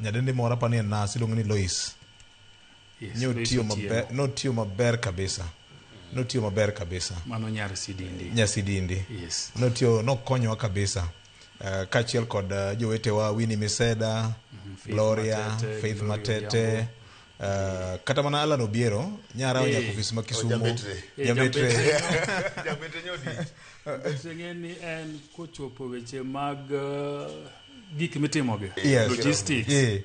Nyadendi moro apani en nas iluongo ni Lois. Yes, Nyotiyo Lois Otieno. maber, notiyo maber kabisa. Notiyo maber kabisa. Mano nyar Sidindi. Nyasidindi. Yes. Notiyo nokonyowa kabisa. Kaachiel kod jowetewa Winnie Miseda, Faith Gloria, Matete, Faith Gloria Matete, kata mana Alan Obiero, nyara nyaka ofis ma Kisumu. Jambetre. Jambetre. Jambetre nyodich. Weche ng'e ni en kochopo weche mag gik mitimogi. Yes. Logistics.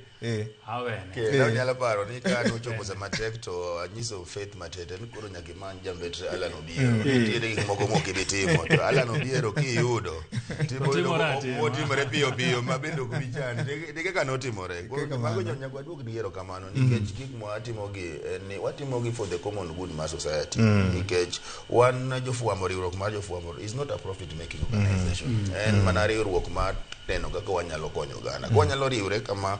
Awene. Kendo anyalo paro ni ka nochopo sama tek to anyiso Faith Matete ni koro nyaka imany jambetre Alan Obiero. Nitiere gik moko mok ibi timo to Alan Obiero kiyudo timo Otimore atima. otimore piyo piyo ma bende ok bi chandi. De kaka notimore. Koro mago nyaka waduok ni erokamano nikech gik mwatimogi en ni watimogi for the common good mar society. Nikech wan jofwambo, riwruok mar jofwambo is not a profit making organization. En mana riwruok mar neno kaka wanyalo konyo oganda. Ka wanyalo riwre kama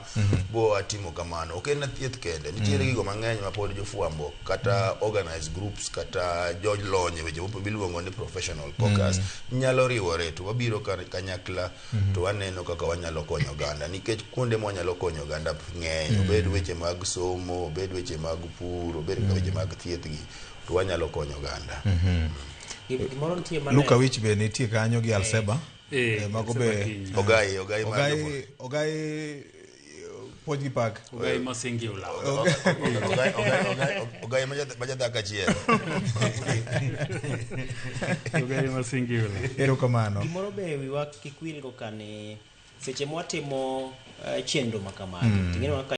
bo watimo kamano. Ok en thieth kende. Nitiere gigo mang'eny ma pod jofwambo kata organized groups kata jolony e weche miluongo ni professional caucus nyalo riwore to wabiro kanyakla to waneno kaka wanyalo konyo oganda nikech kuonde mwanyalo konyo oganda ng'eny. Obed weche mag somo, obed weche mag pur, obed weche mag thieth gi to wanyalo konyo oganda. Gimoro nitie mane Luka Wich be nitie kanyo gi Alseba. Mago Alseba be Kinyi. Ogai, Ogai mar Ogai, jofwambo. Ogai puonj gi pak. Ogai masingi ulaw. Ogai, Ogai, Ogai, Ogai ma jadhako achiel. Ogai masingi ulaw. Erokamano. Gimoro be wiwa kik wilgo ka ni seche mwatimo chenro ma kamagi, ting'eyo kaka